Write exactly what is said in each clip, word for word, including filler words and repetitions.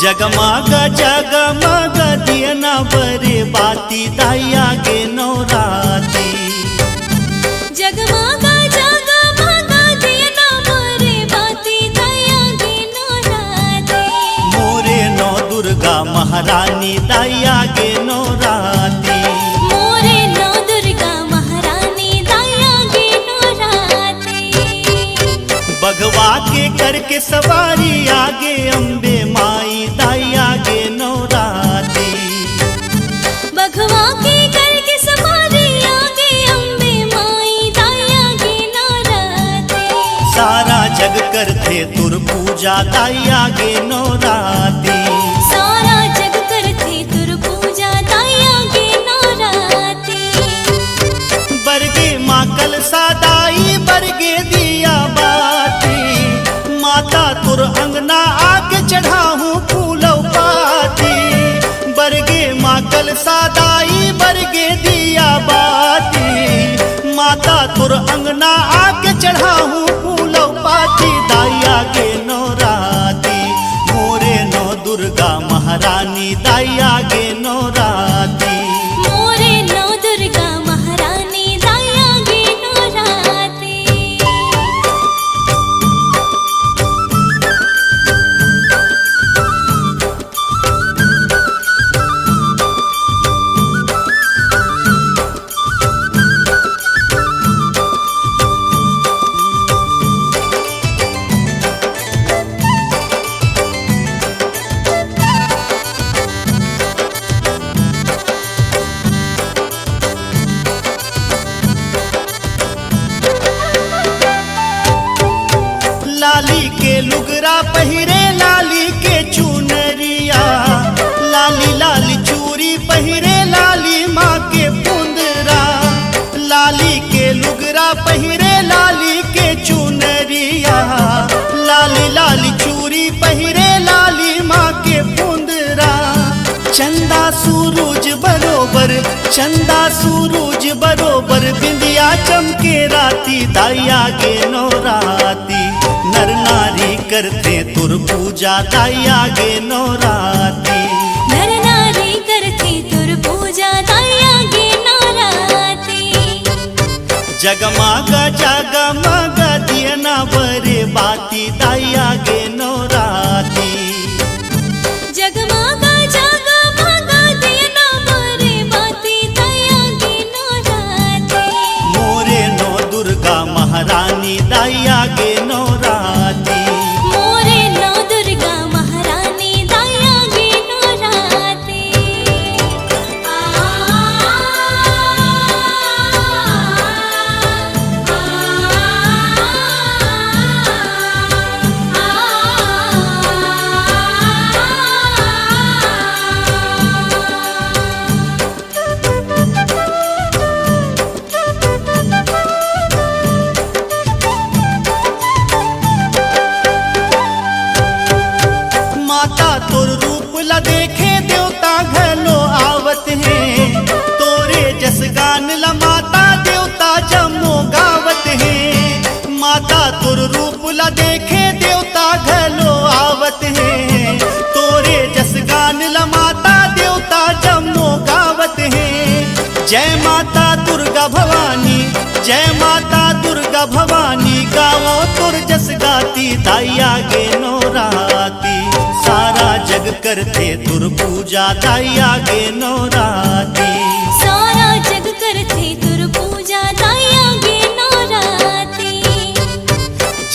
जगमग जगमग दियना बरे बाती दाई आगे नवराती। जगमग जगमग दियना बरे बाती दाई आगे नवराती। मोरे नौ दुर्गा महारानी दाई आगे नवराती। मोरे नौ दुर्गा महारानी दाई आगे नवराती। बघवा के करके सवारी आगे अम्बे माई दाई आगे नवराती। बघवा के करके सवारी आगे अम्बे माई दाई आगे नवराती। सारा जग करथे तुर पूजा दाई आगे नवराती। सारा जग करथे तुर पूजा दाई आगे नवराती। बरगे माँ कलसा दाई बरगे दिया बाती। माता तुर अंगना आके चढ़ाहूँ फूलौ पाती। बरगे माँ कलसा दाई बरगे दिया बाती। माता तुर अंगना आके चढ़ाहूँ फूलौ पाती। दाई आगे नवराती। मोरे नौ दुर्गा महारानी दाई आगे नवराती। मोरे नौ दुर्गा महारानी दाई आगे नवराती। लाली के लुगरा पहिरे, लाली के चुनरिया, लाली लाली चूरी पहिरे, लाली माँ के पुंदरा। लाली के लुगरा पहिरे, लाली के चुनरिया, लाली लाली चूरी पहिरे, लाली माँ के पुंदरा। चंदा सूरज बरोबर, चंदा सूरज बरोबर, बिंदिया चमके राती, दाई आगे नवराती। नर नारी करथे तुर पूजा, दाई आगे नवराती। नर नारी करथे तुर पूजा, दाई आगे नवराती। जगमग जगमग दियना बरे बाती, दाई आगे नवराती। जगमग जगमग दियना बरे बाती, दाई आगे नवराती। मोरे नौ दुर्गा महारानी, दाई आगे नवराती। मोरे नौ दुर्गा महारानी, दाई आगे नवराती। माता तोर रूप ला देखे देवता घलो आवत हे, तोरे जस गान ला माता देवता जम्मो गावत हे। माता तोर रूप ला देखे देवता घलो आवत हे, तोरे जस गान ला माता देवता जम्मो गावत हे। जय माता दुर्गा भवानी, जय माता दुर्गा भवानी, गावो तोर जस गाती, दाई आगे नवराती। सारा जग करथे तुर पूजा, दाई आगे नवराती। सारा जग करथे तुर पूजा, दाई आगे नवराती।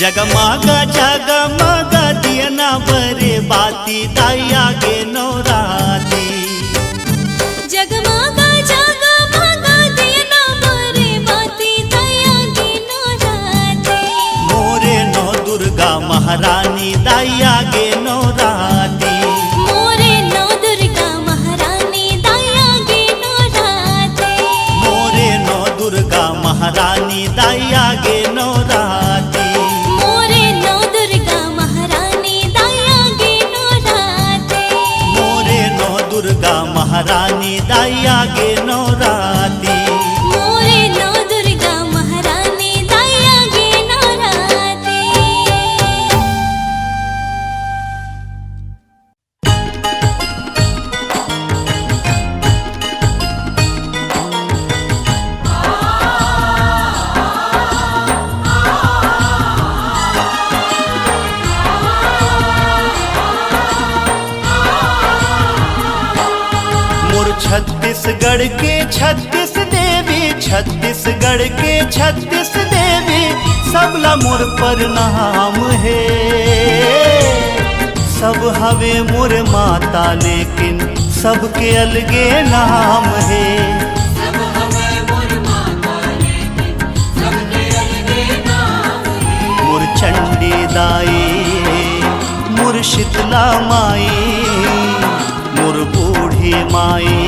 जगमग जगमग दियना बरे बाती, दाई आगे नवराती। जगमग जगमग दियना बरे बाती, दाई आगे नवराती। मोरे नौ दुर्गा महारानी, दाई आगे नवराती। मोरे नौ दुर्गा महारानी, दाई आगे नवराती। मोरे नौ दुर्गा महारानी, दाई आगे नवराती। मोरे नौ दुर्गा महारानी, दाई आगे नवराती। मोरे नौ दुर्गा महारानी, दाई आगे नवराती। मोरे नौ दुर्गा महारानी, दाई आगे नवराती। छत्तीसगढ़ के छत्तीस देवी, छत्तीसगढ़ के छत्तीस देवी, सबला मोर प्रणाम हे। सब हवे मोर माता, लेकिन सबके अलगे नाम हे। सब हवे मोर माता, लेकिन सबके अलगे नाम हे। मोर चंडी दाई, मोर शीतला माई, मोर बूढ़ी माई,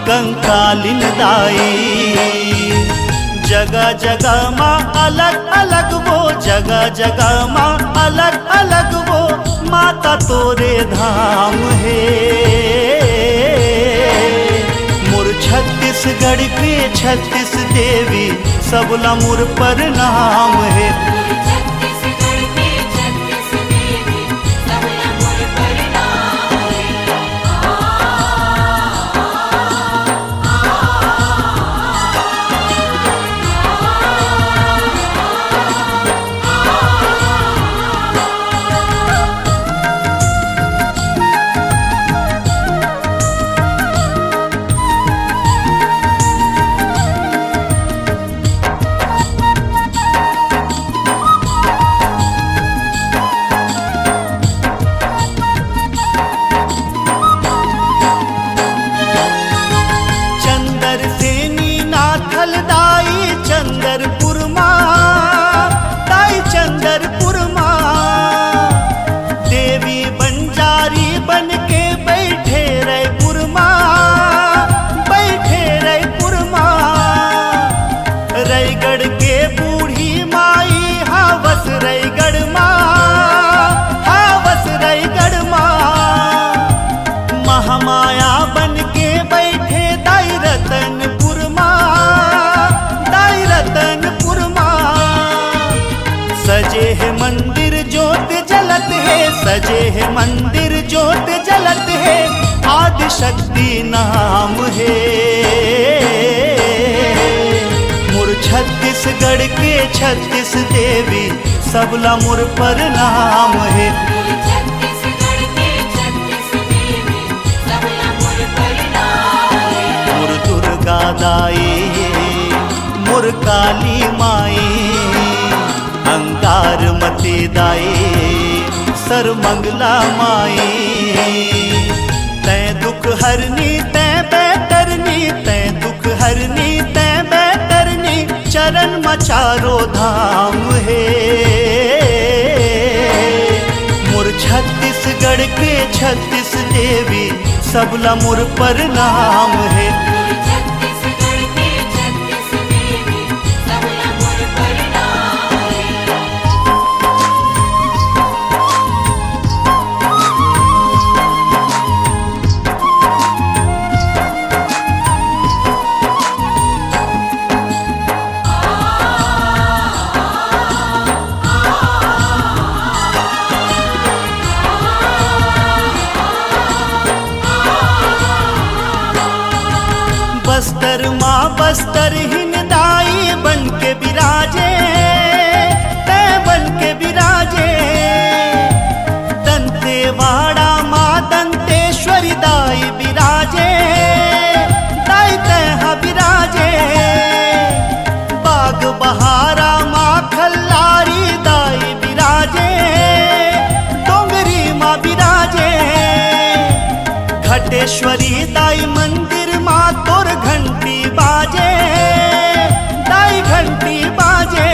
कंकालिन दाई। जगह जगह मा अलग अलग वो, जगह जगह मा अलग अलग वो, माता तोरे धाम हे। मोर छत्तीसगढ़ के छत्तीस देवी, सबला मोर प्रणाम हे। चंद्रसेनी नाथल दाई चंद्रपुर मा, दाई चंद्रपुर मा। देवी बंजारी बन के बैठे रायपुर मा, बैठे रायपुर मा। रायगढ़ के बूढ़ी माई हावस रायगढ़ मा, हावस रायगढ़ मा। महामाया बन के बैठे दाई रतनपुर मा, दाई रतनपुर मा। सजे हे मंदिर जोत जलत हे, सजे हे मंदिर जोत जलत हे, आदिशक्ति नाम हे। मोर छत्तीसगढ़ के छत्तीस देवी, सबला मोर प्रणाम हे। मोर दुर्गा दाई, मोर काली माई, अंगारमती दाई, सरमंगला माई। तैं दुख हरनी, तैं बैतरनी, तैं दुख हरनी, तैं बैतरनी, चरण म चारो धाम हे। मोर छत्तीसगढ़ के छत्तीस देवी, सबला मोर प्रणाम हे। बस्तर मा बस्तरहीन दाई बन के बिराजे, तैं बन के बिराजे। दंतेवाड़ा मा दंतेश्वरी दाई बिराजे, दाई तैं हा बिराजे। बाग बहारा मा खल्लारी दाई बिराजे, डोंगरी मा बिराजे। घटेश्वरी दाई मंदिर मा तोर घंटी बाजे, दाई घंटी बाजे।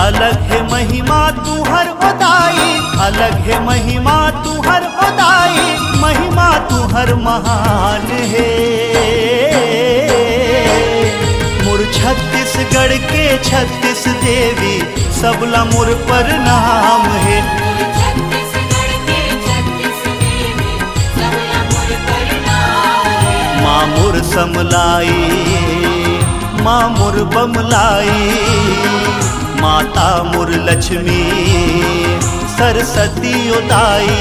अलग हे महिमा तुहर ओ दाई, अलग हे महिमा तुहर ओ दाई, महिमा तुहर महान हे। मोर छत्तीसगढ़ के छत्तीस देवी, सबला मोर प्रणाम हे। माँ मोर समलाई, माँ मोर बमलाई, माता मोर लक्ष्मी, सरस्वती ओ दाई।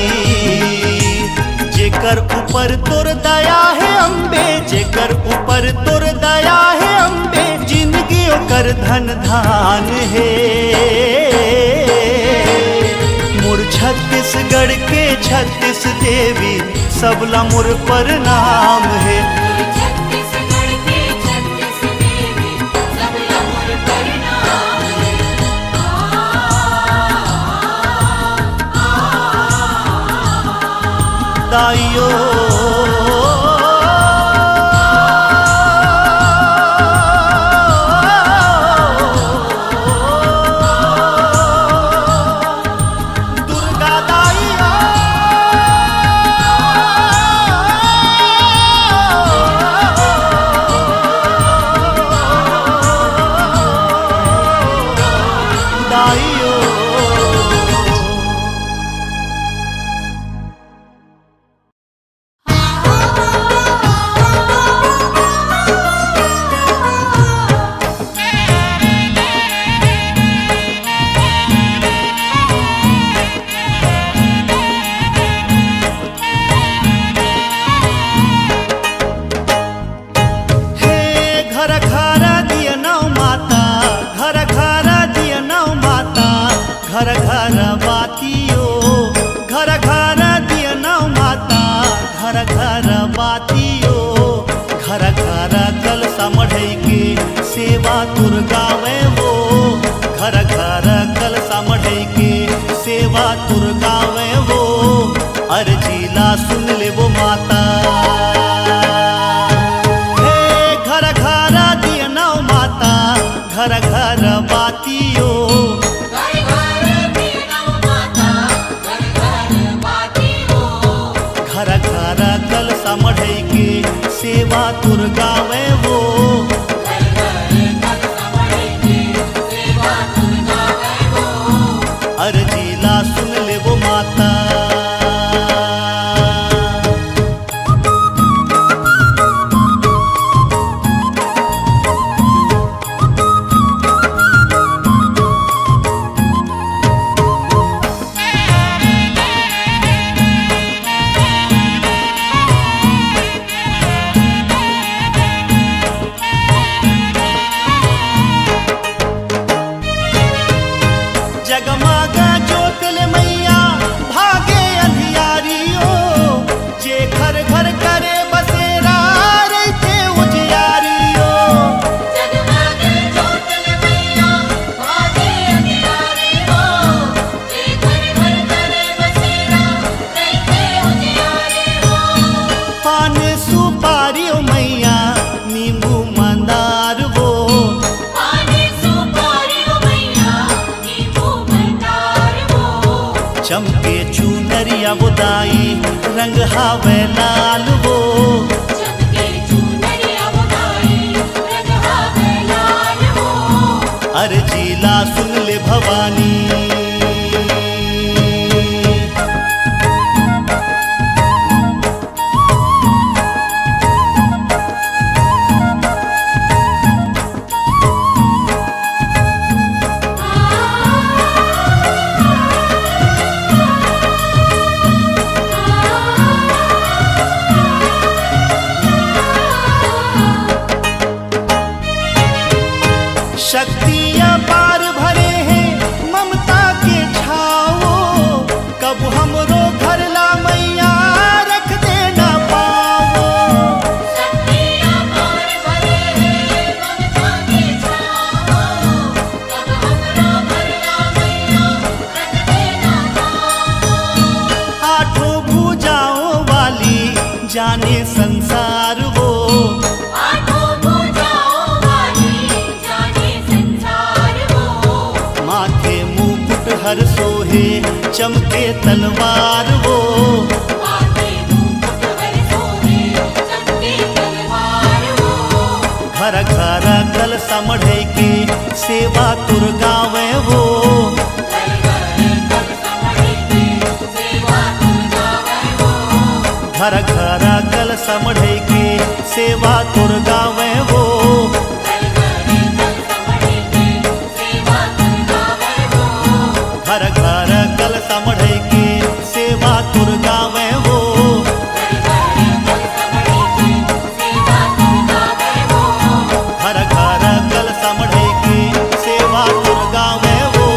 जेकर ऊपर तोर दया हे अम्बे, जेकर ऊपर तोर दया हे अम्बे, जिनगी ओकर धन धान हे। मोर छत्तीसगढ़ के छत्तीस देवी, सबला मोर प्रणाम हे। छत्तीसगढ़ के छत्तीस देवी, सबला मोर प्रणाम हे। दाइयो। दुर्गा दाई ओ। दाई ओ। हे घर घर दिया नौ माता, घर घर दिया नौ माता, घर घर बाती ओ, घर घर दिया नौ माता, घर घर बाती ओ, घर घर कलसा मढ़ई के सेवा तोर गावे ओ, घर घर कलसा मढ़ई के सेवा तोर गावे ओ, अरजी ला सुन ले वो माता। हे घर घर दिया नौ माता, घर घर बाती ओ। घर घर दिया नौ माता, घर घर बाती ओ। घर घर कलसा मढ़ई के सेवा तोर गावे ओ। घर घर कलसा मढ़ई के सेवा तोर गावे ओ। अरजी ला सुन ले वो माता। जगमग जोत ले मैया भागे अंधियारी ओ, जे घर घर करे बसेरा रहिथे उजियारी ओ। जगमग जोत ले मैया भागे अंधियारी ओ, जे घर घर करे बसेरा रहिथे उजियारी ओ। पान सुपारी ओ मैया नींबू मंदार वो। पान सुपारी ओ मैया नींबू मंदार वो। चमके चुनरिया वो दाई रंग हावे लाल वो। चमके चुनरिया वो दाई रंग हावे लाल वो। अरजी ला सुन ले भवानी। शक्ति अपार भरे हे ममता के छाओ, कब हमरो घर ला मैया रख दे ना पाओ। शक्ति अपार भरे हे ममता के छाओ, कब हमरो घर ला मैया रख दे ना पाओ। आठों भुजाओं वाली जाने संसार वो। आठों भुजाओं वाली जाने संसार वो। माथे मुकुट हर सोहे चमके तलवार वो। माथे मुकुट हर सोहे चमके तलवार वो। घर घर कलसा मढ़ई के सेवा तोर गावे वो। घर घर कलसा मढ़ई के सेवा तोर गावे वो। घर घर कलसा मढ़ई के सेवा तोर गावे वो। घर घर कलसा मढ़ई के सेवा तोर गावे वो। घर घर कलसा मढ़ई के सेवा तोर गावे वो। घर घर कलसा मढ़ई के सेवा तोर गावे वो। घर घर कलसा मढ़ई के सेवा तोर गावे वो।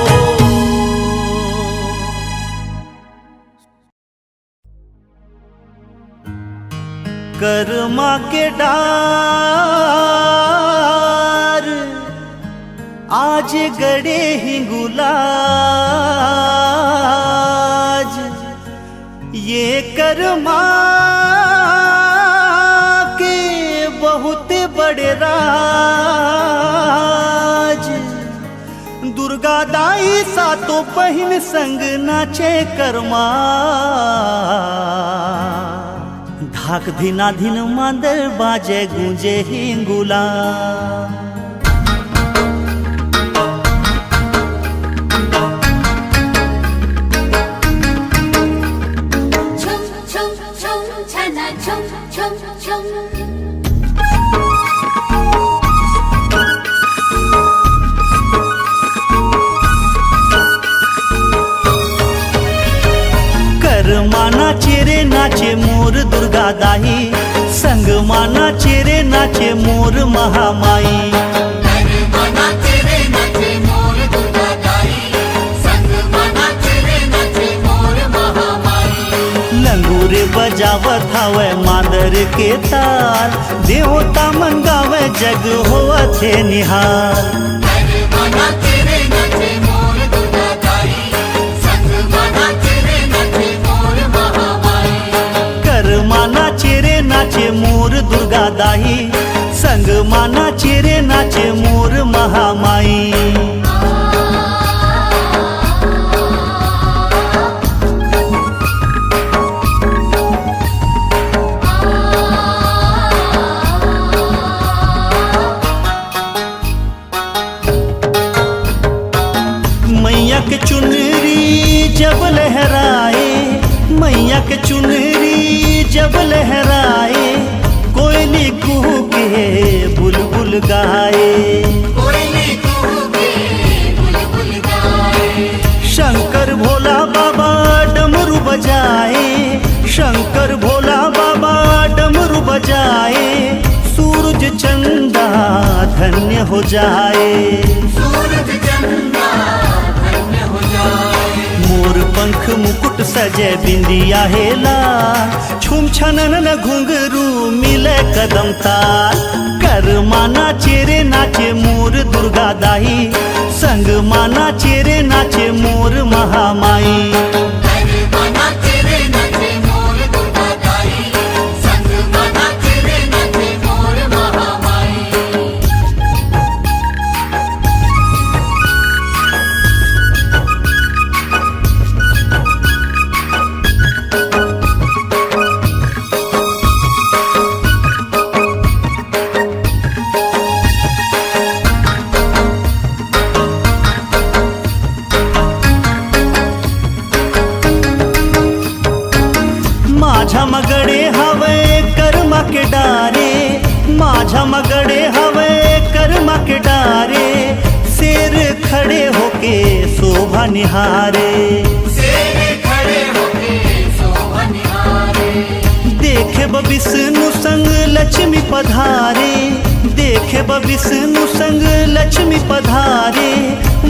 करमा के डार आज गड़े हिंगुलाज, ये करमा के बहुत बड़े राज। दुर्गा दाई सातो बहिन संग नाचे करमा। धाक धिना धिन मांदर बाजे गूंजे हिंगुला। छुम छुम छुम छना छुम छुम छुम। करमा नाचे रे नाचे मोर दुर्गा दाई, संग मा नाचे रे नाचे मोर महामाई। करमा नाचे रे नाचे मोर दुर्गा दाई, संग मा नाचे रे नाचे मोर महामाई। लंगूर बजावत हवय मांदर के ताल, देवता मन गावय जग होवत हे निहाल। करमा नाचे रे नाचे मोर दुर्गा दाई, संग मा नाचे रे नाचे मोर महामाई। करमा नाचे रे नाचे मोर दुर्गा दाई, संग मा नाचे रे नाचे मोर महामाई। मैया के चुनरी जब लहराए, मैया के चुनरी जब लहराए, कोयली कुहू के बुलबुल गाए। कोयली कुहू के बुलबुल गाए। शंकर भोला बाबा डमरू बजाए, शंकर भोला बाबा डमरू बजाए, सूरज चंदा धन्य हो जाए। सूरज चंदा धन्य हो जाए। मोर पंख मुकुट सजे बिंदिया हेला, छुम छनन न घुंघरू मिले कदम ताल। करमा नाचे रे नाचे मोर दुर्गा दाई, संग मा नाचे रे नाचे मोर महामाई। करमा नाचे रे नाचे मोर दुर्गा दाई, संग मा नाचे रे नाचे मोर महामाई। माझा म गड़े हवय करमा के डारे, माझा म गड़े हवय करमा के डारे, शेर खड़े होके शोभा निहारे। शेर खड़े होके शोभा निहारे। देखे ब विष्णु संग लक्ष्मी पधारे, देखे ब विष्णु संग लक्ष्मी पधारे,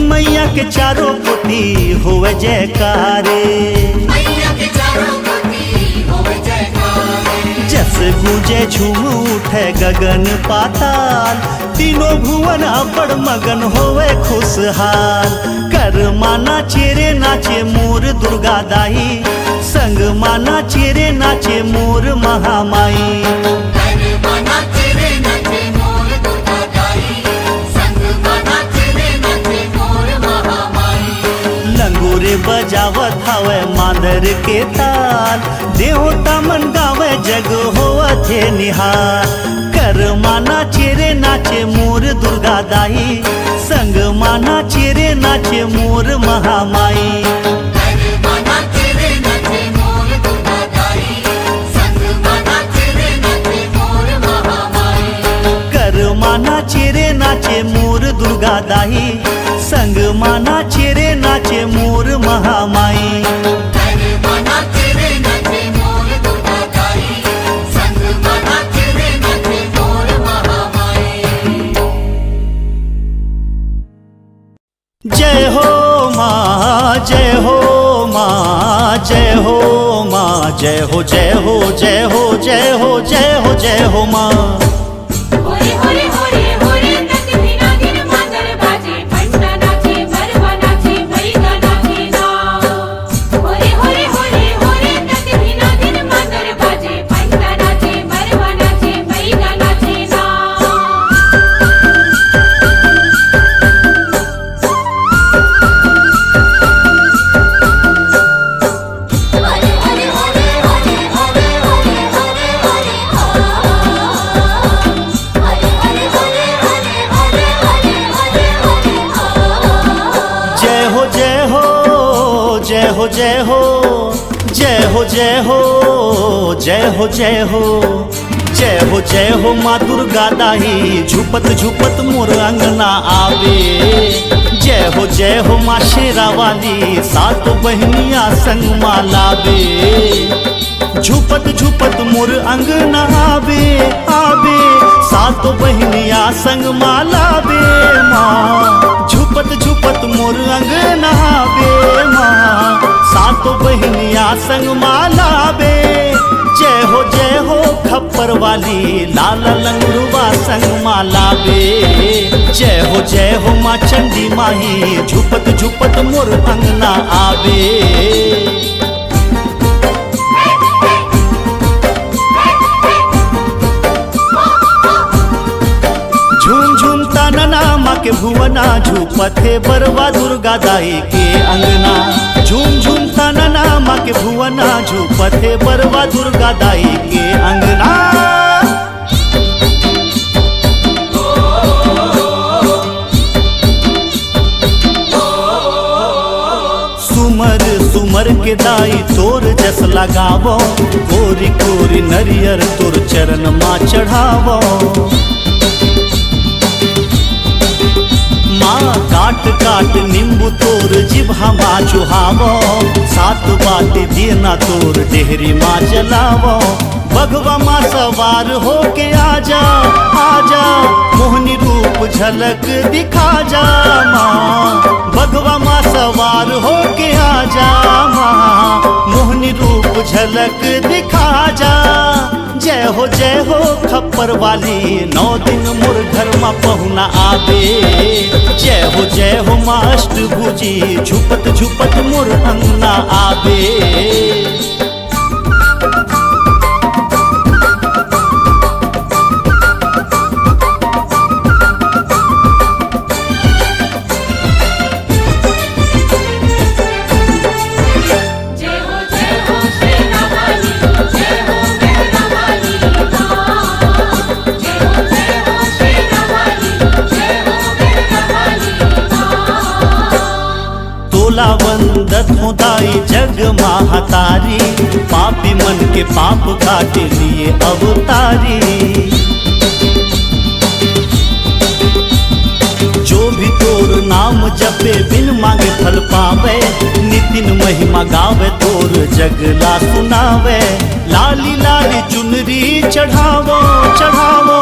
मैया के चारों कोटि होवे जयकारे। मैया के चारों कोटि होवे जयकारे। जस गूंजे झूम उठे गगन पाताल, तीनों भुवन अब्बड़ मगन होवे खुशहाल। करमा नाचे रे नाचे मोर दुर्गा दाई, संग मा नाचे रे नाचे मोर महामाई। करमा नाचे रे नाचे मोर दुर्गा दाई, संग मा नाचे रे नाचे मोर महामाई। लंगोरे बजावत हवय मांदर के ताल, देवता मन गावय जग होवत हे निहाल। करमा नाचे रे नाचे मोर दुर्गा दाई, संग मा नाचे रे नाचे मोर महामाई। करमा नाचे रे नाचे मोर दुर्गा दाई, संग मा नाचे रे नाचे मोर महामाई। करमा नाचे रे नाचे मोर दुर्गा दाई, संग मा नाचे रे नाचे मोर महामाई। करमा नाचे रे नाचे मोर दुर्गा दाई, संग मा नाचे रे नाचे मोर महामाई। जय हो माँ, जय हो जय हो, जय हो, जय हो, जय हो, जय हो, जय हो माँ। होरे, होरे, होरे, होरे, नच धिना धिन मांदर बाजे, भंडा नाचे, मरवा नाचे, बैगा नाचे ना। होरे, होरे, होरे, होरे, नच धिना धिन मांदर बाजे, भंडा नाचे, मरवा नाचे, बैगा नाचे ना। जय हो, जय हो, जय हो, जय हो, जय हो, जय हो, जय हो, जय हो, जय हो, जय हो, जय हो माँ दुर्गा दाई, झुपत झुपत मोर अंगना आवे। जय हो, जय हो माँ शेरा वाली, सात बहिनिया संग माँ लावे। झुपत झुपत मोर अंगना आवे, आवे, सात बहिनिया संग माँ लावे माँ। झुपत झुपत मोर अंगना आवे माँ, सात बहिनिया संग माँ लावे। जय हो, जय हो खप्पर वाली, लाल लंगड़ुआ संग माँ लावे। जय हो, जय हो माँ चंडी माही, झुपत झुपत मोर अंगना आवे। झूम झूम तानना माँ के भुवना, झूपत हे बरवा दुर्गा दाई के अंगना। झूम झूम तानना माँ के भुवना, झूपत हे बरवा दुर्गा दाई के अंगना। सुमर सुमर के दाई तोर जस लगावो, कोरी कोरी नरियर तोर चरण मा चढ़ावो। माँ काट काट नींबू तोर जिभा मा चुहावो, सात बाटी दियना तोर डेहरी मा जलावो। बघवा मा सवार होके आजा, आजा, मोहनी रूप झलक दिखा जा माँ। बघवा मा सवार होके आजा माँ, मोहनी रूप झलक दिखा जा। जय हो, जय हो खप्पर वाली, नौ दिन मोर घर मा पहुना आवे। जय हो, जय हो माँ अष्टभुजी, झुपत झुपत मोर अंगना आवे। तोला वंदत हो दाई जग महतारी, पापी मन के पाप काटे लिए अवतारी। जो भी तोर नाम जपे बिन मांगे फल पावे, नितिन महिमा गावे तोर जग ला सुनावे। लाली लाली चुनरी चढ़ावो, चढ़ावो,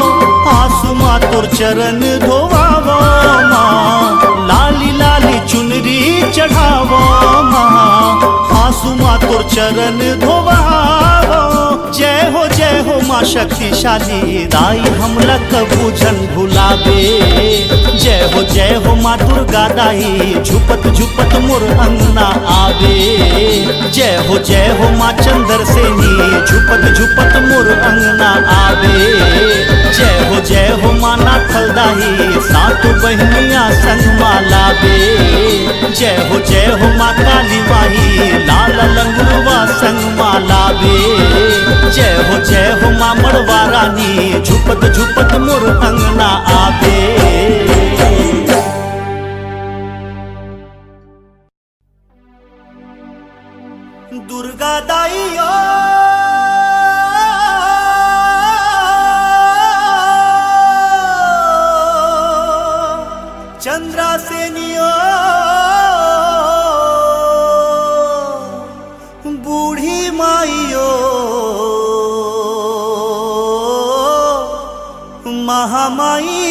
आंसू मा तोर चरण धोवावो माँ। लाली लाली चुनरी चढ़ावो माँ, आंसू मा तोर चरण धोवावो। जय हो, जय हो माँ शक्तिशाली, दाई हमला कभू झन भुलावे। जय हो, जय हो माँ दुर्गा दाई, झुपत झुपत मोर अंगना आवे। जय हो, जय हो माँ चंद्रसेनी, झुपत झुपत मोर अंगना आवे। जय हो, जय हो माँ नाथल दाई, सात बहिनिया संग मा लावे। जय हो, जय हो माँ काली माई, लाल लंगुरवा संग मा लावे। जय हो, जय हो माँ मड़वा रानी, झुपत झुपत मोर अंगना आवे। दुर्गा दाई ओ, चंद्रसेनी ओ, बूढ़ी माई ओ, महामाई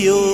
ओ।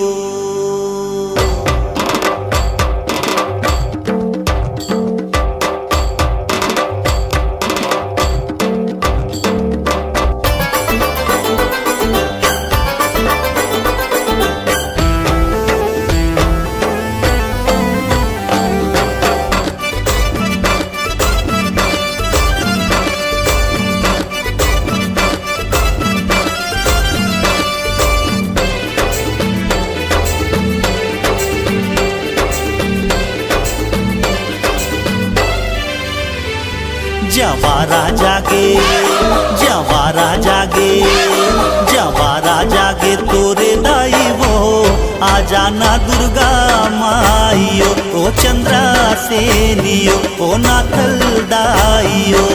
जवारा जागे, जवारा जागे, जवारा जागे तोरे दाई वो, आ जाना दुर्गा माइयो, ओ चंद्रा सेनियो, ओ नाथल दाइयो।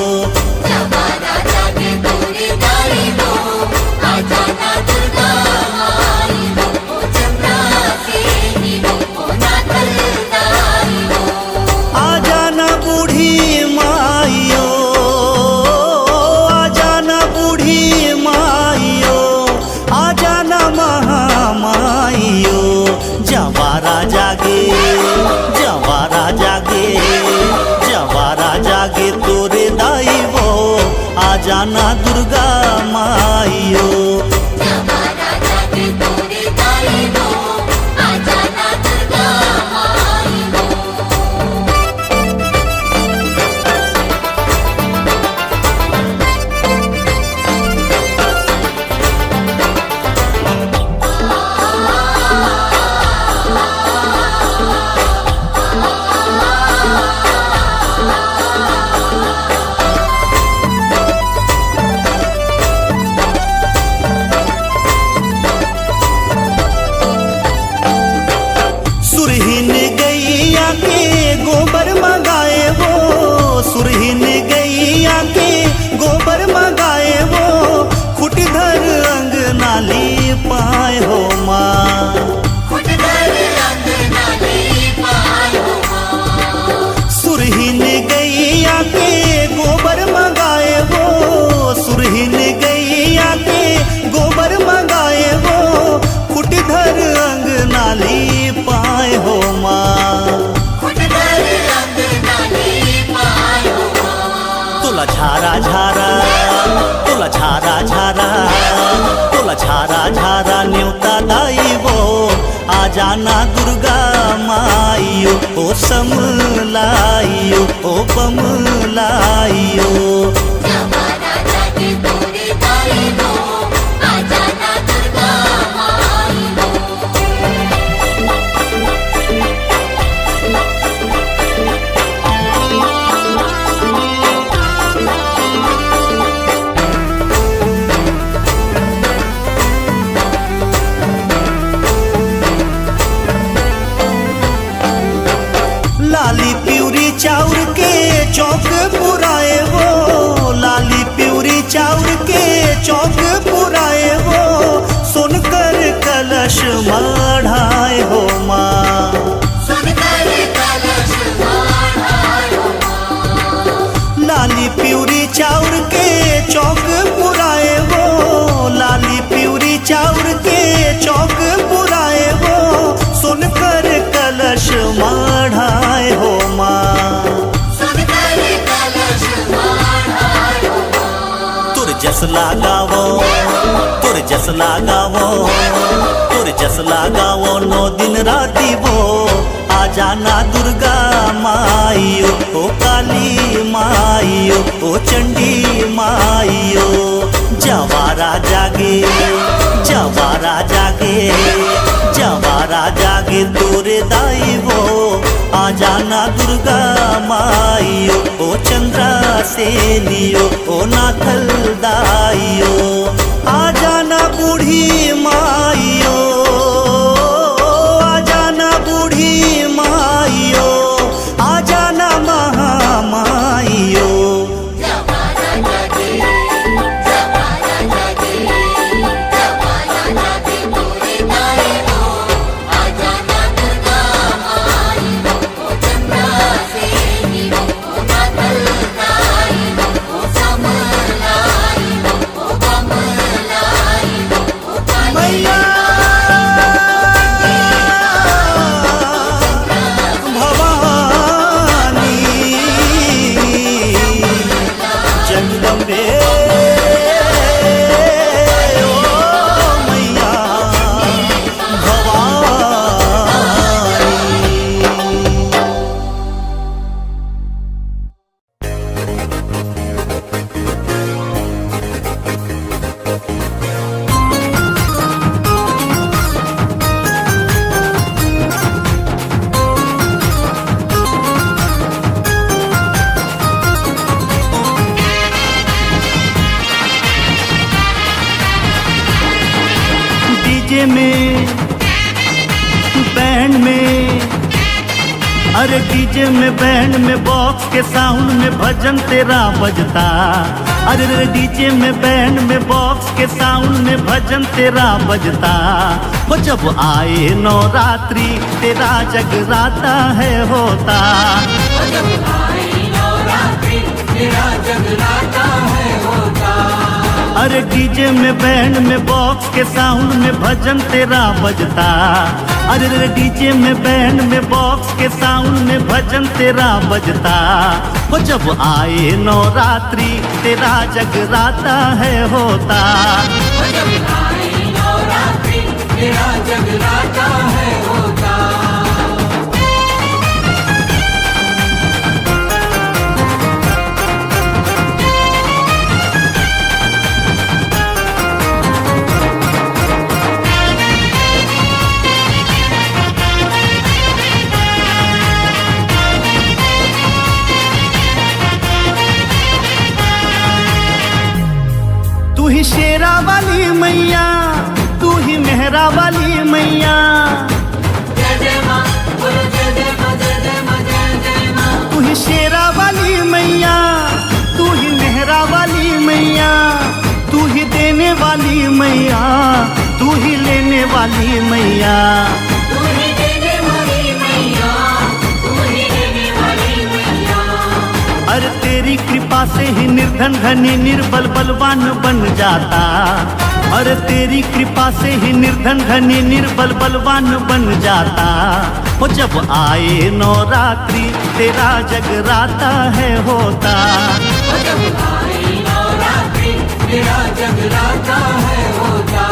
जवारा जागे तोरे दाई वो, आ जाना दुर्गा माइयो, ओ चंद्रा सेनियो, ओ नाथल दाइयो। आ जाना बूढ़ी माइयो, आ जाना बूढ़ी माइयो, आ जाना महामाइयो। जवारा जागे, जवारा जागे, जवारा जागे तोरे दाई वो, आ जाना दुर्गा माइयो। जवारा जागे तोरे दाई वो, आ जाना दुर्गा माइयो। सुरहिन गैया के गोबर मंगाए वो, सुरहिन गैया के गोबर मंगाए वो, खुट धर अंगना लीपाए हो माँ। खुट धर अंगना लीपाए हो माँ। सुरहिन गैया के गोबर मंगाए वो, सुरहिन गैया के गोबर मंगाए वो, खुट धर अंगना लीपाए हो माँ। खुट धर अंगना लीपाए हो माँ। तोला झारा झारा, तोला झारा झारा, तोला झारा झारा नेवता दाई वो, आ जाना दुर्गा माइयो, ओ समलाइयो, ओ बमलाइयो। जवारा जागे तोरे दाई वो, आ जाना दुर्गा माइयो। लाली पिउरी चाउर के चौक पुराए वो, लाली पिउरी चाउर के चौक पुराए वो, सोनकर कलश मढ़ाए हो माँ। सोनकर कलश मढ़ाए हो माँ। लाली पिउरी चाउर के चौक पुराए वो, लाली पिउरी चाउर के चौक पुराए वो, सोनकर कलश मढ़ाए हो माँ। सोनकर कलश मढ़ाए हो माँ। तोर जस लगावो, तोर जस लगावो, तोर जस लगावो, नौ दिन राती वो, आ जाना दुर्गा माइयो, ओ काली माइयो, ओ चंडी माइयो। जवारा जागे, जवारा जागे, जवारा जागे तोरे दाई वो, आ जाना दुर्गा माइयो, ओ चंद्रा सेनियो, ओ नाथल दाइयो। आ जाना बूढ़ी माइयो, आ जाना बूढ़ी माइयो, आ जाना महामाइयो। में, बैंड में, अरे डीजे में, बैंड में, बॉक्स के साउंड में भजन तेरा बजता। अरे रे डीजे में, बैंड में, बॉक्स के साउंड में भजन तेरा बजता। वो जब आए नवरात्रि, तेरा जगराता है होता। वो जब आए नवरात्रि, तेरा जगराता है होता। अरे डीजे में, बैंड में, बॉक्स के साउंड में भजन तेरा बजता। अरे रे डीजे में, बैंड में, बॉक्स के साउंड में भजन तेरा बजता। वो जब आए नवरात्रि, तेरा जगराता है होता। वो जब आए नवरात्रि, तेरा जगराता है होता। तू ही शेरा वाली मैया, तू ही मेहरा वाली मैया। जय जय माँ, बोलो जय जय माँ, जय जय माँ, जय जय माँ। तू ही शेरा वाली मैया, तू ही मेहरा वाली मैया, तू ही देने वाली मैया, तू ही लेने वाली मैया। तू ही देने वाली मैया, तू ही लेने वाली मैया। अरे तेरी कृपा से ही निर्धन धनी निर्बल बलवान बन जाता। अरे तेरी कृपा से ही निर्धन धनी निर्बल बलवान बन जाता। वो जब आए नवरात्रि, तेरा जगराता है होता। वो जब आए नवरात्रि, तेरा जगराता है होता।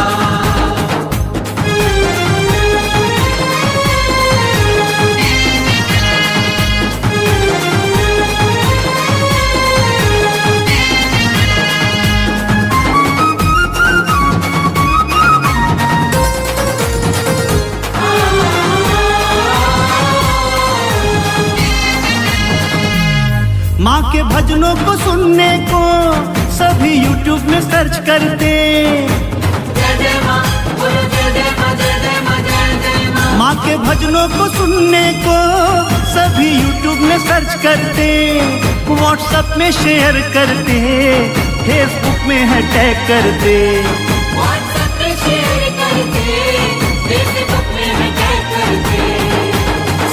माँ के भजनों को सुनने को सभी YouTube में सर्च करते। जय जय माँ, बोलो जय जय माँ, जय जय माँ, जय जय माँ। माँ के भजनों को सुनने को सभी YouTube में सर्च करते, WhatsApp में शेयर करते, Facebook में है टैग करते। WhatsApp में शेयर करते, Facebook में है टैग करते।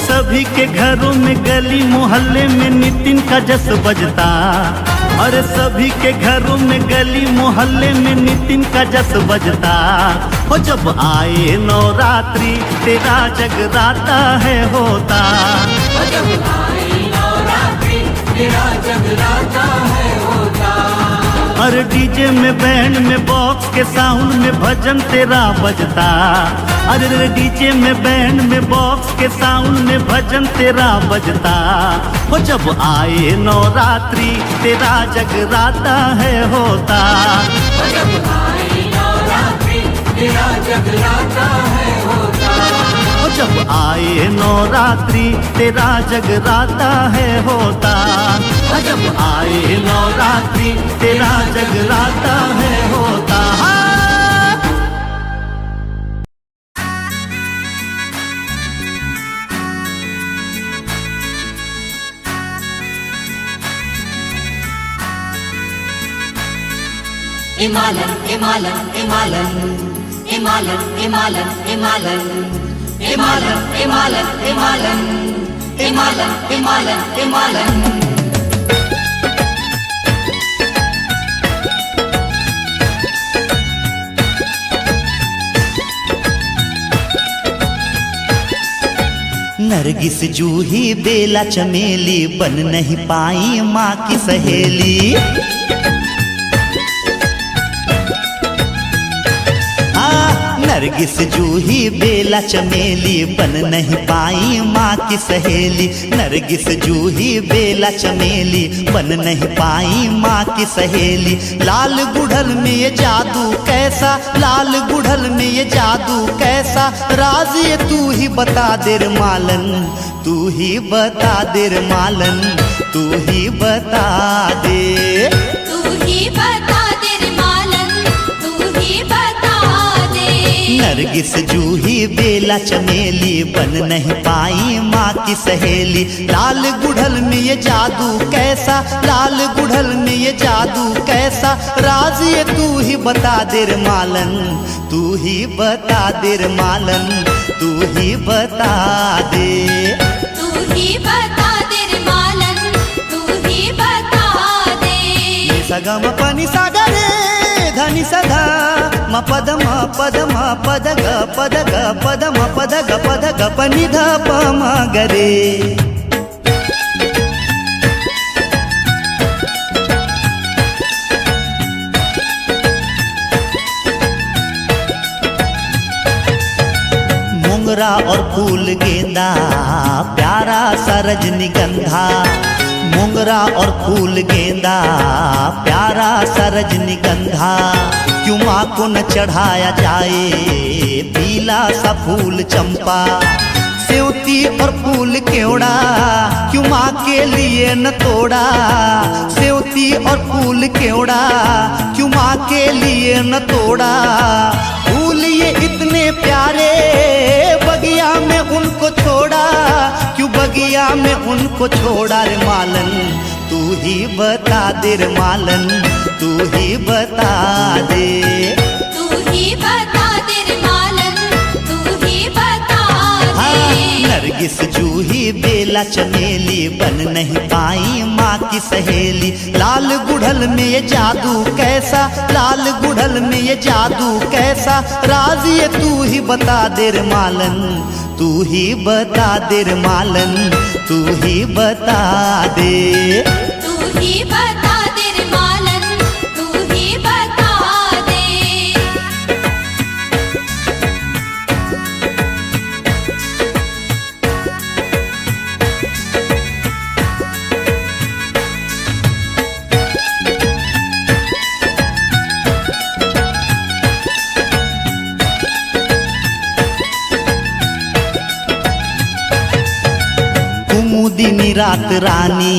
सभी के घरों में, गली मोहल्ले में नितिन का जस बजता। अरे सभी के घरों में, गली मोहल्ले में नितिन का जस बजता। वो जब आए नवरात्रि, तेरा जगराता है होता। वो जब आए नवरात्रि, तेरा जगराता है होता। अरे डीजे में, बैंड में, बॉक्स के साउंड में भजन तेरा बजता। अरे रे डीजे में, बैंड में, बॉक्स के साउंड में भजन तेरा बजता। वो जब आए नवरात्रि, तेरा जगराता है होता। वो जब आए नवरात्रि, तेरा जगराता है होता। वो जब आए नवरात्रि, तेरा जगराता है होता। वो जब आए नवरात्रि, तेरा जगराता है होता। हाँ। ए मालन, ए मालन, ए मालन, ए मालन, ए मालन, ए मालन, ए मालन, ए मालन, ए मालन, ए मालन, ए मालन, ए मालन। नरगिस, जूही, बेला, चमेली बन नहीं पाई माँ की सहेली। हाँ, नरगिस, जूही, बेला, चमेली बन नहीं पाई माँ की सहेली। नरगिस, जूही, बेला, चमेली बन नहीं पाई माँ की सहेली। लाल गुड़हल में ये जादू कैसा, लाल गुड़हल में ये जादू कैसा, राज ये तू ही बता दे रे मालन, तू ही बता दे रे मालन, तू ही बता दे। तू ही बता दे रे मालन, तू ही बता दे। नरगिस इस जूही बेला चमेली बन नहीं पाई माँ की सहेली। लाल गुड़हल में ये जादू कैसा, लाल गुड़हल में ये जादू कैसा, राज ये तू ही बता दे रे मालन, तू ही बता दे रे मालन, तू ही बता दे। तू ही बता दे रे मालन, तू ही बता दे। रे सा गा मा पा नी सा गा रे धा नी सा धा, मा पा धा मा पा धा मा पा धा गा पा धा गा पा धा मा पा धा गा पा धा गा पा नी धा पा मा गा रे। मोंगरा और फूल गेंदा, प्यारा सा रजनीगंधा। मोंगरा और फूल गेंदा, प्यारा सा रजनीगंधा। क्यों माँ को न चढ़ाया जाए पीला सा फूल चंपा? सेवती और फूल केवड़ा, क्यों माँ के लिए न तोड़ा? सेवती और फूल केवड़ा, क्यों माँ के लिए न तोड़ा? फूल ये इतने प्यारे, बगिया में उनको छोड़ा, क्यों बगिया में उनको छोड़ा रे मालन? तू ही बता दे रे मालन, तू ही बता दे। तू ही बता दे रे मालन, तू ही बता दे। हाँ, नरगिस जूही बेला चमेली बन नहीं पाई माँ की सहेली। लाल गुड़हल में ये जादू कैसा, लाल गुड़हल में ये जादू कैसा, राज ये तू ही बता दे रे मालन, तू ही बता दे रे मालन, तू ही बता दे। तू ही बता दे रे मालन, तू ही बता दे। कुमुदिनी रात रानी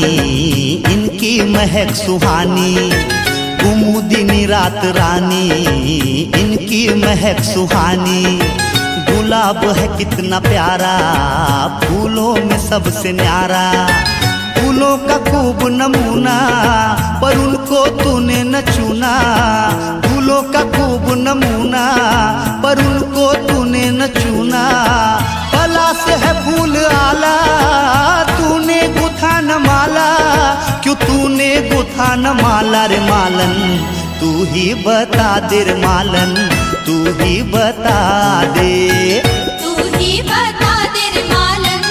इनकी महक सुहानी, कुमुदिनी रात रानी इनकी महक सुहानी। गुलाब है कितना प्यारा, फूलों में सबसे न्यारा। फूलों का खूब नमूना, पर उनको तूने न चुना। फूलों का खूब नमूना, पर उनको तूने न चुना। पलास है फूल आला, तूने गुथा न माला। क्यों तूने गुथा न माला रे मालन? तू ही बता दे रे मालन, तू ही बता दे। तू ही बता दे रे मालन,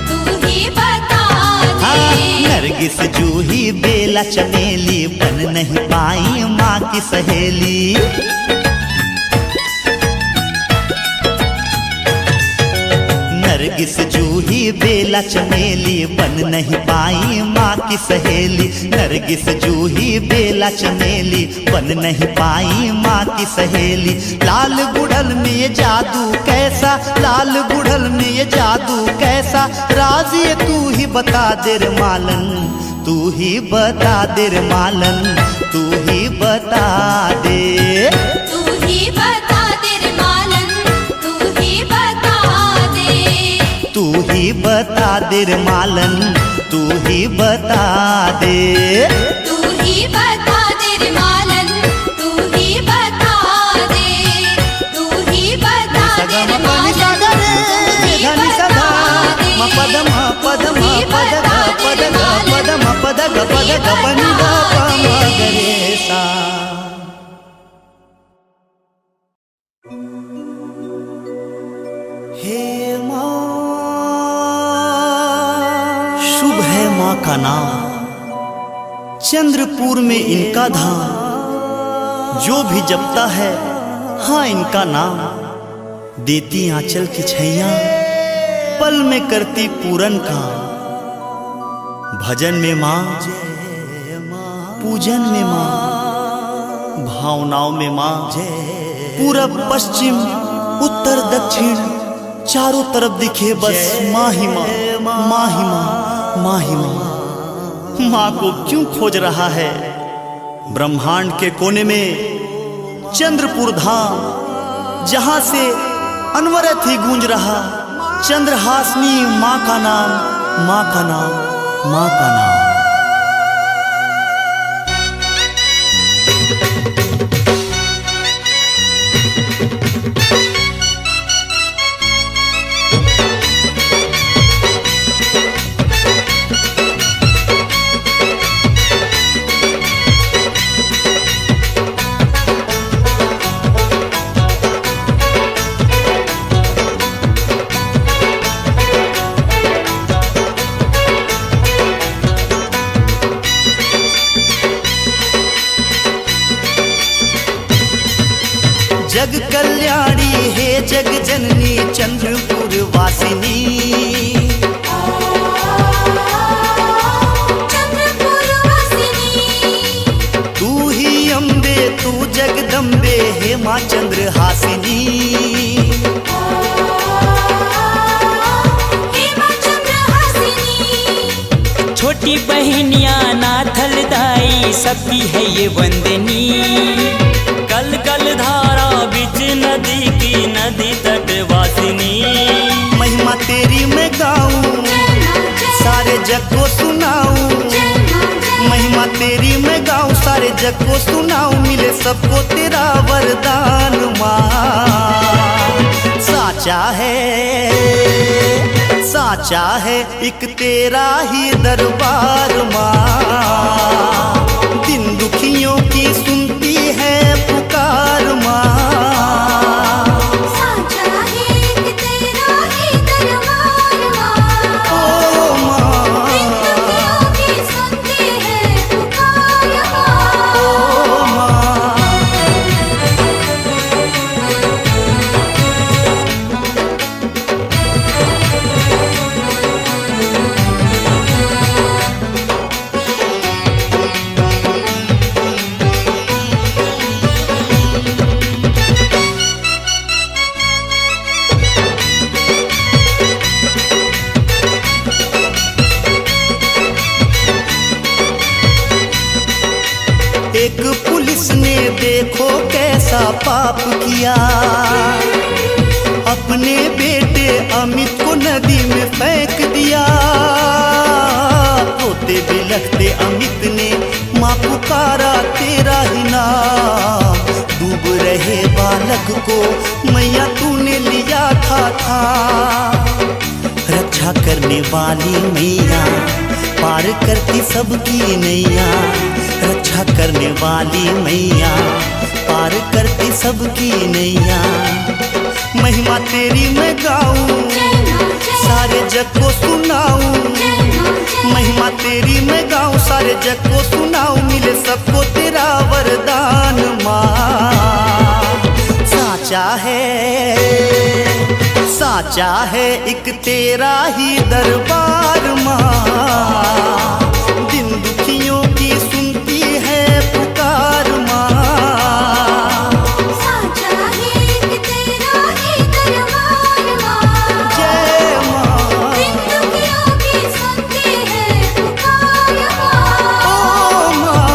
तू ही बता दे। हाँ, नरगिस जूही बेला चमेली बन नहीं पाई माँ की सहेली। नरगिस जूही बेला चमेली बन नहीं पाई माँ की सहेली। नरगिस जूही बेला चमेली बन नहीं पाई माँ की सहेली। लाल गुड़हल में ये जादू कैसा, लाल गुड़हल में ये जादू कैसा, राज ये तू ही बता दे रे मालन, तू ही बता दे रे मालन, तू ही बता दे। तू ही बता दे रे मालन, तू ही बता दे। तू ही बता दे रे मालन, तू ही बता दे। तू ही बता दे रे मालन, तू ही बता दे। तू ही बता दे रे मालन, तू ही बता दे। तू ही बता दे रे मालन, तू ही बता दे। हे माँ, शुभ है माँ का नाम, चंद्रपुर में इनका धाम। जो भी जपता है, हाँ, इनका नाम, देती आंचल की छैया, पल में करती पूरन काम। भजन में माँ, पूजन में माँ, भावनाओं में माँ, पूरब पश्चिम उत्तर दक्षिण चारों तरफ दिखे बस माँ ही माँ, माँ ही माँ, माँ ही माँ। माँ को क्यों खोज रहा है ब्रह्मांड के कोने में चंद्रपुर धाम, जहाँ से अनवरत ही गूंज रहा चंद्रहासिनी माँ का नाम, माँ का नाम, माँ का नाम। जग कल्याणी हे जग जननी चंद्रपुर वासिनी। चंद्रपुर वासिनी। तू ही अम्बे, तू जगदम्बे, हे माँ चंद्रहासिनी। हे माँ चंद्रहासिनी। छोटी बहनिया नाथल दाई, सबकी है ये वंदनी। कल कल धारा बीच नदी की, नदी तट वासिनी। महिमा तेरी मैं गाऊं, सारे जग को सुनाऊं। महिमा तेरी मैं गाऊं, सारे जग को सुनाऊं। मिले सबको तेरा वरदान माँ। साचा है, साचा है एक तेरा ही दरबार माँ। दिन दुखियों की सुनती है पुकार माँ। साचा है एक तेरा ही दरबार माँ। ओ माँ। दिन दुखियों की सुनती है पुकार माँ। ओ माँ। एक पुलिस ने देखो कैसा पाप किया, अपने बेटे अमित को नदी में फेंक दिया। रोते बिलखते अमित ने माँ पुकारा तेरा ही नाम। डूब रहे बालक को मैया तूने लिया था, था। रक्षा करने वाली मैया, पार करती सबकी नैया। रक्षा करने वाली मैया, पार करती सबकी नैया। महिमा तेरी मैं गाऊं, सारे जग को सुनाऊं। महिमा तेरी मैं गाऊं, सारे जग को सुनाऊं। मिले सबको तेरा वरदान माँ। साचा है, साचा है एक तेरा ही दरबार माँ। दिन दुखियों की सुनती है पुकार माँ। साचा है एक तेरा ही दरबार माँ। जय माँ। दिन दुखियों की सुनती है पुकार माँ। ओ माँ।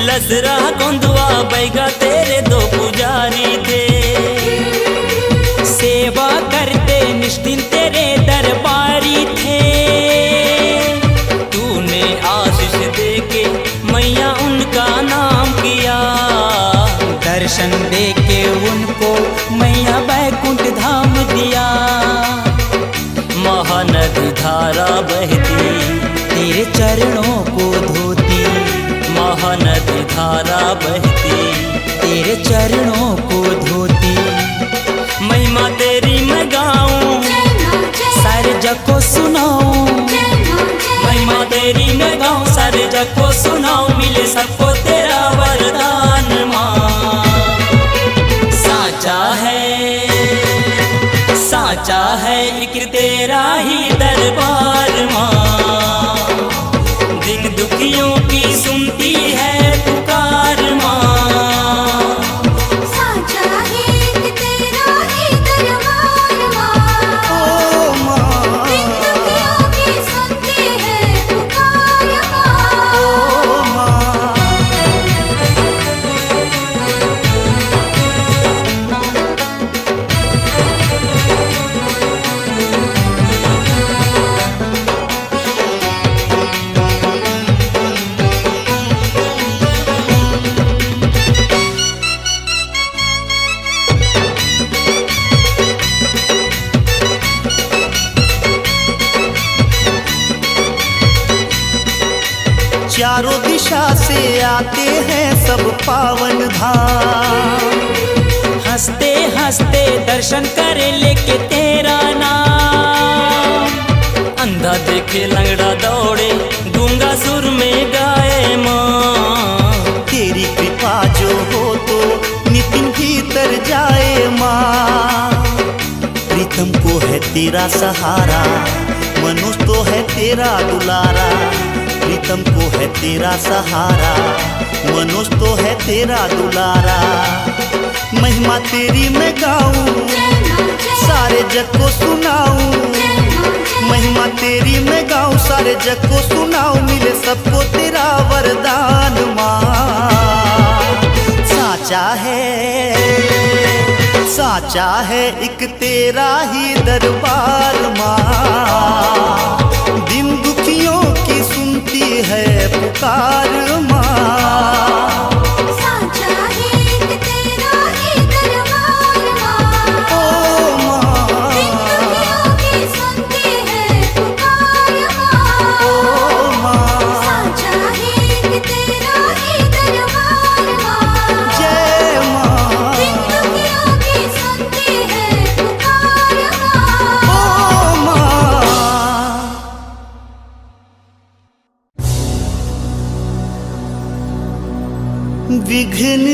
लसरा गोंदवा बैगा तेरे दो पुजारी थे, सेवा करते निष्ठिन तेरे दरबारी थे। तूने आशीष देके मैया उनका नाम किया, दर्शन देके उनको मैया बैकुंठ धाम दिया। महानदी धारा बहती, तेरे चरणों को धोती। महानदी धारा बहती, तेरे चरणों को धोती। महिमा तेरी मैं गाऊं, सारे जग को सुनाऊं। महिमा तेरी मैं गाऊं, सारे जग को सुनाऊं। मिले सबको तेरा वरदान माँ। साचा है, साचा है एक आते हैं सब पावन धाम। हंसते हंसते दर्शन करे लेके तेरा नाम। अंधा देखे लंगड़ा दौड़े, गूंगा सुर में गाए माँ। तेरी कृपा जो हो तो नितिन भीतर जाए माँ। प्रीतम को है तेरा सहारा, मनोज तो है तेरा दुलारा। प्रीतम को है तेरा सहारा, मनोज तो है तेरा दुलारा। महिमा तेरी मैं गाऊं, सारे जग को सुनाऊं। महिमा तेरी मैं गाऊं, सारे जग को सुनाऊं। मिले सबको तेरा वरदान माँ। साचा है, साचा है एक तेरा ही दरबार माँ। दिन दुखियों की सुनती है पुकार माँ। साचा है एक तेरा ही दरबार माँ। ओ माँ। दिन दुखियों की सुनती है पुकार माँ। ओ माँ। साचा है एक तेरा ही दरबार माँ। जय माँ। दिन दुखियों की सुनती है पुकार माँ। ओ माँ। विघ्न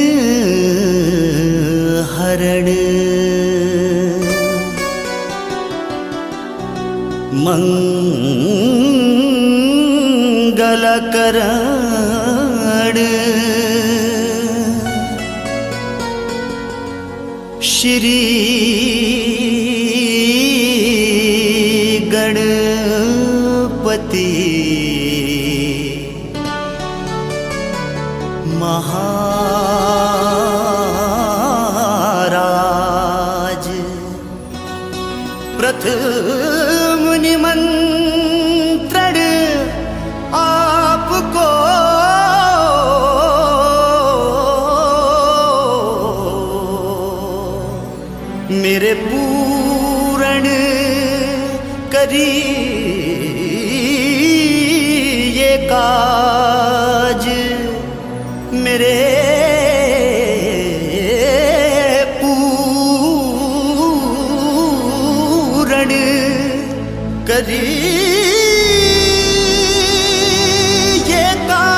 हरण मंगल करण श्री गणपति महाराज। प्रथम निमंत्रण आपको मेरे पूरण करिए काज। मेरे पूरण करिए काज।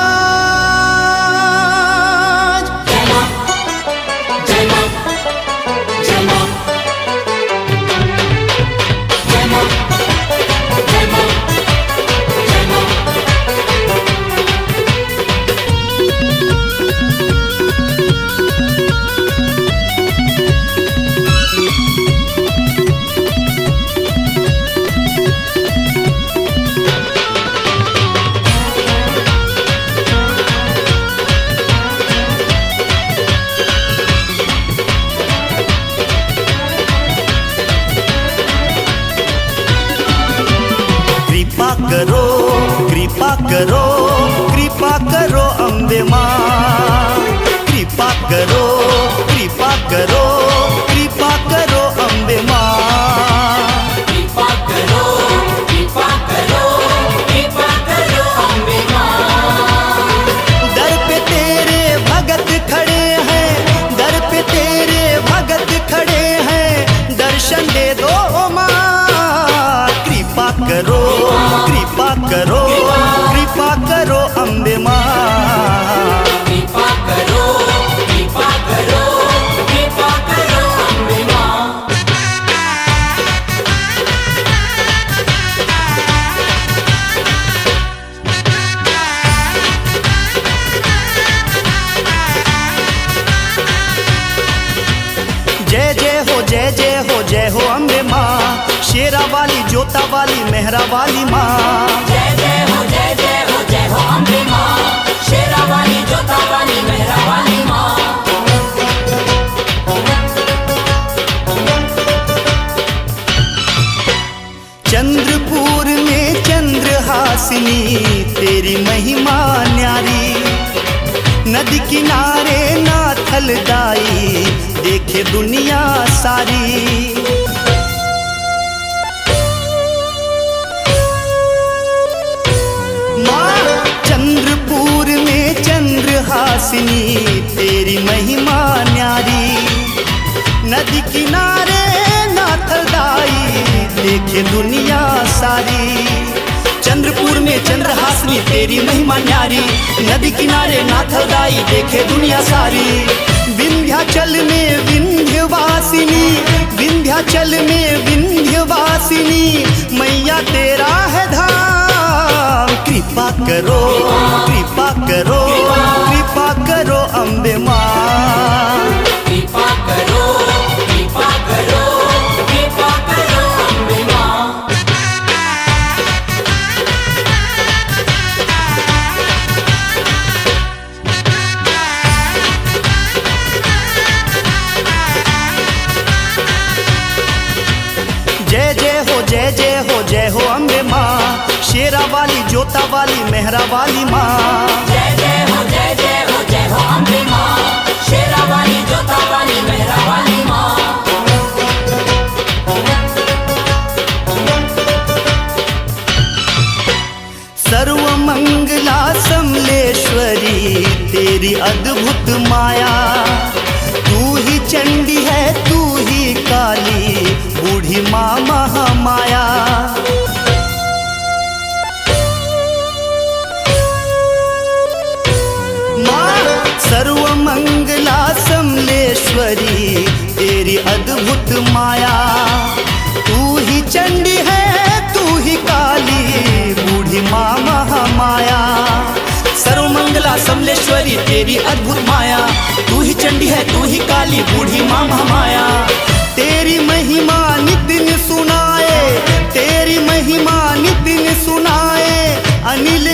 कृपा करो, कृपा करो, कृपा करो अम्बे माँ। कृपा करो, कृपा करो, कृपा करो अम्बे माँ। कृपा करो, कृपा करो, कृपा करो अम्बे माँ। दर पे तेरे भगत खड़े हैं, दर पे तेरे भगत खड़े हैं, दर्शन दे दो ओ माँ। कृपा करो, कृपा करो, कृपा करो अम्बे माँ। कृपा करो, कृपा करो, कृपा करो अम्बे माँ। जय जय हो, जय जय हो, जय हो अम्बे माँ, शेरा वाली, जोता वाली, मेहरा वाली माँ। जय जय हो, जय जय हो, जय हो अम्बे माँ, शेरा वाली, जोता वाली, मेहरा वाली माँ। चंद्रपुर में चंद्रहासिनी, तेरी महिमा न्यारी। नदी किनारे नाथल दाई, देखे दुनिया सारी। माँ, चंद्रपुर में चंद्र हासिनी तेरी महिमा न्यारी। नदी किनारे नाथ दाई देखे दुनिया सारी। चंद्रपुर में चंद्रहासिनी तेरी महिमा न्यारी। नदी किनारे नाथ दाई देखे दुनिया सारी। विंध्याचल में विंध्यवासिनी, विंध्याचल में विंध्यवासिनी मैया तेरा है धाम। कृपा करो, कृपा करो, कृपा करो अम्बे माँ। कृपा करो, कृपा करो, कृपा करो अम्बे माँ। जय जय हो, जय जय हो, जय हो अम्बे माँ, शेरा वाली, जोता वाली, मेहरा वाली माँ। जय जय हो, जय जय हो, जय हो अम्बे माँ, शेरा वाली, जोता वाली, मेहरा वाली माँ। सर्व मंगला समलेश्वरी तेरी अद्भुत माया। तू ही चंडी है, तू ही काली, बूढ़ी माँ महामाया। माँ सर्व मंगला समलेश्वरी तेरी अद्भुत माया। तू ही चंडी है, तू ही काली, बूढ़ी माँ महामाया। सर्व मंगला समलेश्वरी तेरी अद्भुत माया। तू ही चंडी है, तू ही काली, बूढ़ी माँ महामाया। तेरी महिमा नितिन सुनाए, तेरी महिमा नितिन सुनाए। अनिल